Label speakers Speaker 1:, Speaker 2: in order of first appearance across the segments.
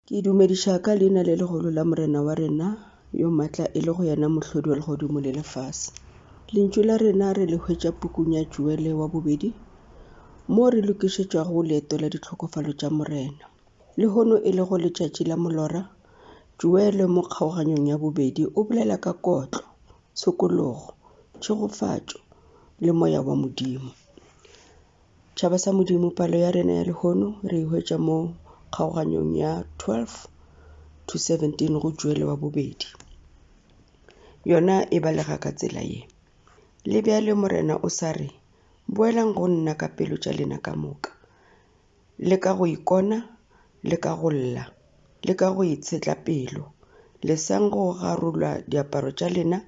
Speaker 1: Ke dumediša ka leina le legolo la Morena wa rena yo matla e lego yena Mohlodi wa legodimo le lefase. Lentšu la rena re le hwetša pukung ya Joele wa bobedi, mo re lokišetšwago leeto la ditlhokofalo tša Morena. Lehono e lego letšatši la molora, Joele mo kgaoganyong ya bobedi o bolela ka kotlo, tshokologo, tšhegofatšo le moya wa Modimo. Tšhaba sa Modimo, palo ya rena ya lehono re e hwetša mo kgaoganyong ya 12 to 17 go Joele wa bobedi. Yona e balega ka tsela ye. Le bjale Morena o sa re, Boelang go nna ka pelo tša lena ka moka, le ka go ikona, le ka go lla, le ka go itshetla pelo. Lesang go garola diaparo tša lena,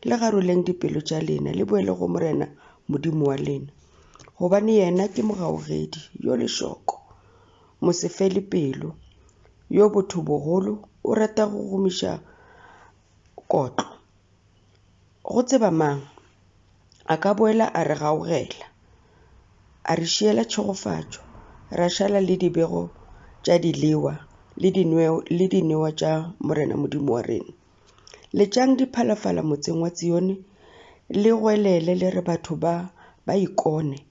Speaker 1: le garoleng dipelo tša lena, le boele go Morena Modimo wa lena. Gobane yena ke mogaugedi yo lešoko, mosefele pelo, yo botho bogolo, o rata go gomiša kotlo. Go tseba mang? A ka boela a re gaugela, a re šiela tšhegofatšo, ra šala le dibego tša dilewa le dinewa tša Morena Modimo wa rena. Letšang diphalafala motseng wa Tsione, le goelele le re batho ba ba ikone,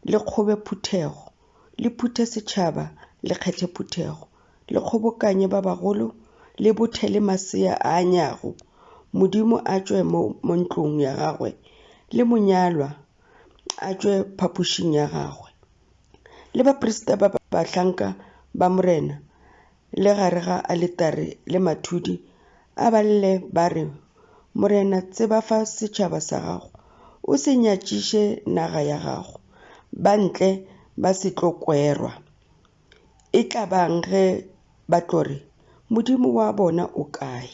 Speaker 1: le kgobe phuthego, le phuthe setšhaba, le kgethe phuthego, le kgobokanye ba bagolo, le bothe le masea a anyago. Modimo a tšwe mo, mo ntlong ya gagwe, le monyalwa a tšwe phapošing ya gagwe. Le baprista ba bahlanka ba Morena, le gare ga aletare le mathudi, a ba lle ba re, Morena, tsebafa setšhaba sa gago, o se nyatšiše naga ya gago, ba ntle ba se tlo kwerwa. E tla bang ge ba tlo re, Modimo wa bona o kae?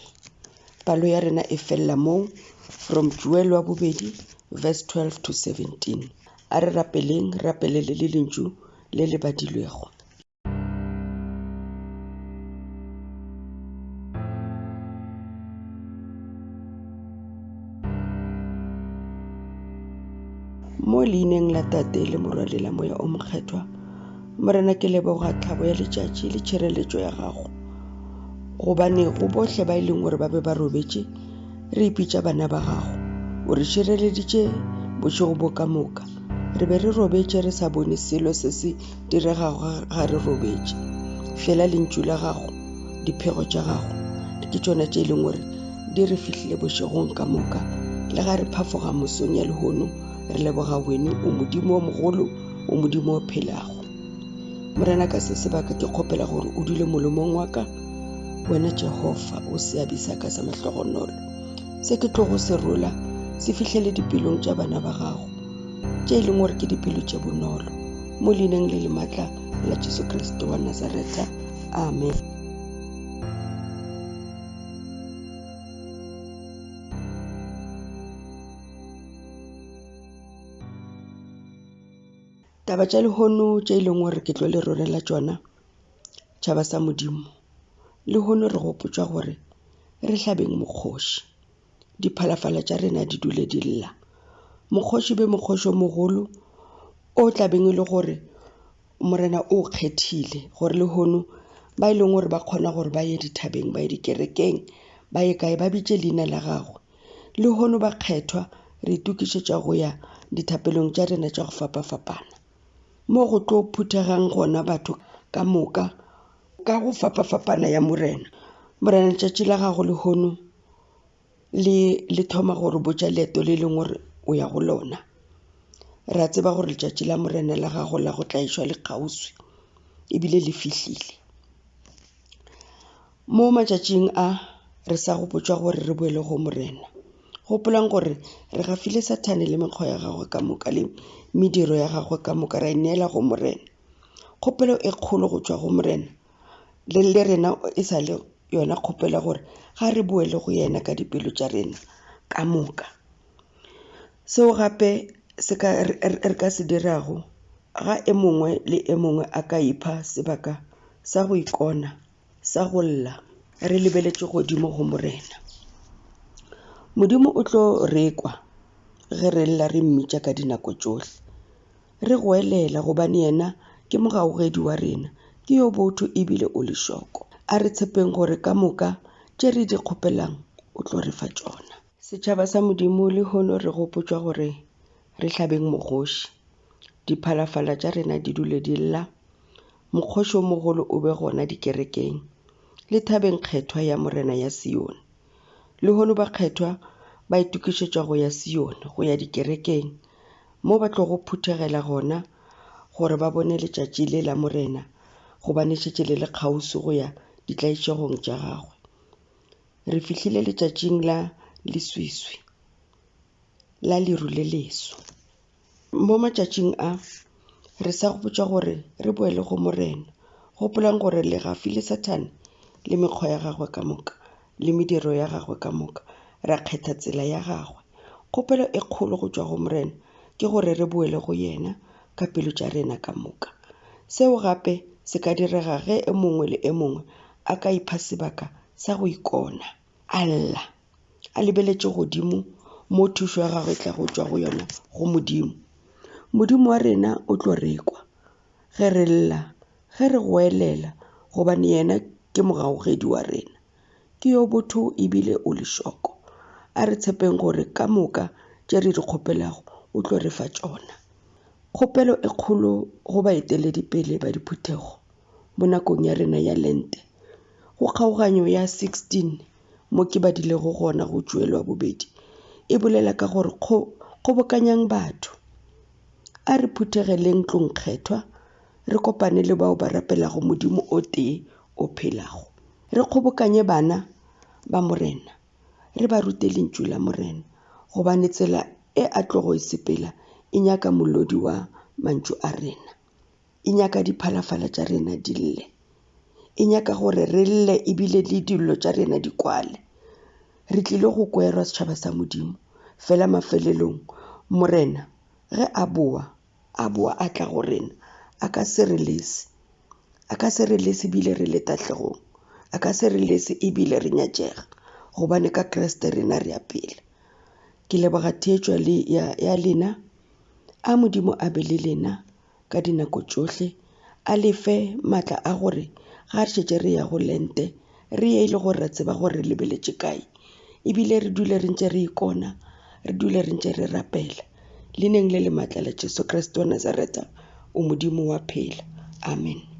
Speaker 1: Palo ya rena e felela moo, from Joel wa bobedi, verse 12 to 17. A re rapeleng, re rapelele le lentšu le le badilwego. Mo leineng la Tate le Morwa le la Moya o Mokgethwa, Morena ke leboga tlhabo ya letšatši le tšhireletšo ya gago. Gobane go bohle ba e leng gore ba be ba robetše, re ipitša bana ba gago. O re šireleditše bošego bo ka moka. Re be re robetše re sa bone selo se se diregago ga re robetše. Fela lentšu la gago, diphego tša gago, ke tšona tše e leng gore di re fihlile bošegong ka moka. Le ga re phafoga mosong ya lehono, re leboga wene o Modimo o mogolo, o Modimo o phelago. Morena ka se sebaka ke kgopela gore o dule molomong wa ka, wena Jehofa o seabe sa ka sa mahlogonolo. Se ke tlogo se rola se fihlele dipelong tša bana ba gago, tše e leng gore ke dipelo tše bonolo. Mo leineng le le matla la Jesu Kriste wa Nazaretha, amen. Taba tša lehono tše e leng gore ke tlo le rorela tšona, tšhaba sa Modimo, lehono re gopotšwa gore re hlabeng mokgoši, diphalafala tša rena di dule di lla. Mokgoši be mokgoši o mogolo o tla beng e le gore Morena o kgethile gore lehono ba e leng gore ba kgona gore ba ye dithabeng, ba ye dikerekeng, ba ye kae, ba bitše leina la gagwe. Lehono bakgethwa re itokišetša go ya dithapelong tša rena tša go fapafapana, mo go tlo phuthegang gona batho ka moka ka go fapafapana ya Morena. Morena, letšatši la gago lehono le le thoma go re botša leeto le leng gore o ya go lona. Re a tseba gore letšatši la Morena la gago la go tlaišwa le kgauswi ebile le fihlile. Mo matšatšing a re sa gopotšwa gore re boele go Morena. Gopolang gore re gafile Sathane le mekgwa ya gagwe ka moka le mediro ya gagwe ka moka ra e neela go Morena. Kgopelo e kgolo go tšwa go Morena le le rena e sa le yona kgopelo ya gore ga re boele go yena ka dipelo tša rena ka moka. Seo gape se ka re ka se dirago ga e mongwe le e mongwe a ka ipha sebaka sa go ikona, sa go lla re lebeletše godimo go Morena. Modimo o tlo re kwa ge re lla re mmitša ka dinako tšohle. Re goelela gobane yena ke mogaugedi wa rena, ke yo botho ebile o lešoko. A re tshepeng gore ka moka tše re di kgopelang o tlo re fa tšona. Setšhaba sa Modimo lehono re gopotšwa gore re hlabeng mokgoši, diphalafala tša rena di dule di lla, mokgoši o mogolo o be gona dikerekeng le thabeng kgethwa ya Morena ya Sione. Lehono bakgethwa ba itokišetša go ya Sione, go ya dikerekeng, mo ba tlogo phuthegela gona gore ba bone letšatši le la Morena, gobane šetše le le kgauswi go ya ditlaišegong tša gagwe. Re fihlile letšatšing la leswiswi, la leru le leso. Mo matšatšing a, re sa gopotšwa gore re boele go Morena. Gopolang gore le gafile Sathane le mekgwa ya gagwe ka moka le mediro ya gagwe ka moka, ra kgetha tsela ya gagwe. Kgopelo e kgolo go tšwa go Morena ke gore re boele go yena ka pelo tša rena ka moka. Seo gape se ka direga ge e mongwe le e mongwe a ka ipha sebaka sa go ikona, a lla, a lebeletše godimo mo thušo ya gagwe e tla go tšwa go yona go Modimo. Modimo wa rena o tlo re kwa ge re lla, ge re goelela, gobane yena ke mogaugedi wa rena. Ke yo botho ebile o lešoko. A re tshepeng gore ka moka tše re di kgopelago o tlo re fa tšona. Kgopelo e kgolo go baeteledipele ba diphuthego mo nakong ya rena ya Lente, go kgaoganyo ya 16 mo ke badilego gona go Joel wa bobedi, e bolela ka gore kgobokanyang batho. A re phuthegeleng tlongkgethwa, re kopane le bao ba rapelago Modimo o tee o phelago. Re kgobokanye bana ba Morena, re ba rute lentšu la Morena, gobane tsela e a tlogo e sepela e nyaka molodi wa mantšu a rena, e nyaka diphalafala tša rena di lle, e nyaka gore re lle ebile le dillo tša rena di kwale. Re tlile go kwerwa setšhaba sa Modimo, fela mafelelong Morena ge a boa, a boa a tla go rena, a ka se re lese. A ka se re lese ebile re le tahlegong. A ka se re lese ebile re nyatšega, gobane ka Kriste rena re a phela. Ke leboga theetšo le ya, ya lena. A Modimo a be le lena ka dinako tšohle, a le fe matla a gore ga re šetše re ya go lente, re ye e le gore re tseba gore re lebeletše kae, ebile re dule re ntše re ikona, re dule re ntše re rapela. Leineng le le matla la Jesu Kriste wa Nazaretha, o Modimo wa phela. Amen.